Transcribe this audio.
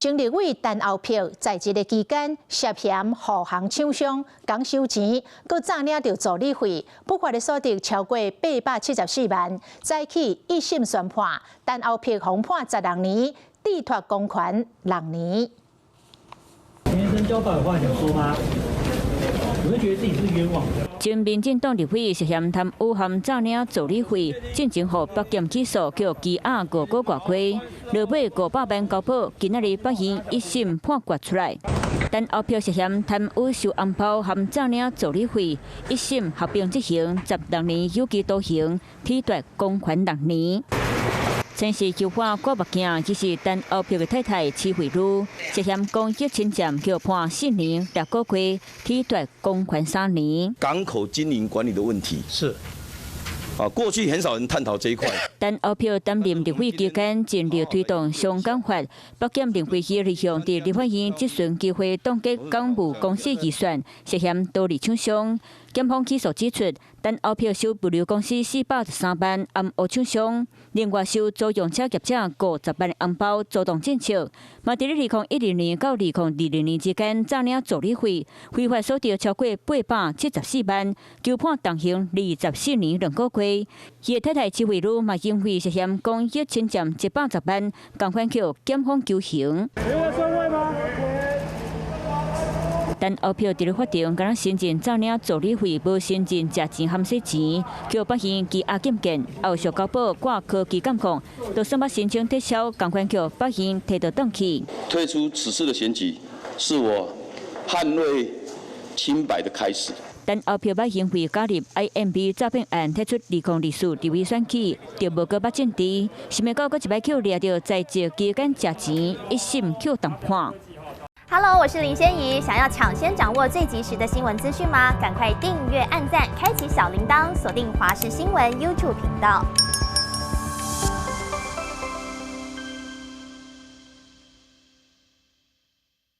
前立委陳厚朴在職的期間，涉嫌護航廠商講收錢，閣詐領著助理費，不法的所得超過874萬，早起一審宣判，陳厚朴予判16年，褫奪公權6年。陳先生交代有話想說嗎？你會覺得自己是冤枉的？前民進黨立委涉嫌貪污和詐領助理費，進前予北檢起訴，予羈押5個外月，落尾500萬交保，今仔日法院一審判決出來。陳厚朴涉嫌貪污收紅包和詐領助理費，一審合併執行16年有期徒刑，褫奪公權6年。前是優化掛目鏡，這是陳厚朴的太太徐惠女，涉嫌公益侵佔，予判4年6個月，褫奪公權3年。港口經營管理的問題是啊，過去很少人探討這一塊。陳厚朴擔任立委期間，盡力推動商港法，北檢認為伊利用佇立法院質詢機會凍結港務公司預算，涉嫌多利廠商。檢方起訴指出，陳厚朴收物流公司413萬暗烏廠商，另外收租用車業者50萬紅包租動政策，嘛佇咧2012年到2022年之間詐領助理費，非法所得超過874萬，求判重刑24年2個月。伊的太太徐惠女嘛因為涉嫌公益侵佔110萬，仝款予檢方求刑。陳厚朴佇咧法庭，敢若承認詐領助理費，無承認食錢含洗錢，予法院羈押禁見，後續交保掛科技監控，就算欲申請撤銷，仝款予法院提倒轉去。退出此次的選舉，是我捍衛清白的開始。陳厚朴捌因為加入 IMB 詐騙案，退出2024立委選舉，就無閣捌政治，想袂到閣一擺予掠著在職期間食錢，一審予重判。 Hello，我是林仙怡。想要搶先掌握最及時的新聞資訊嗎？趕快訂閱、按讚、開啟小鈴鐺，鎖定華視新聞 YouTube 頻道。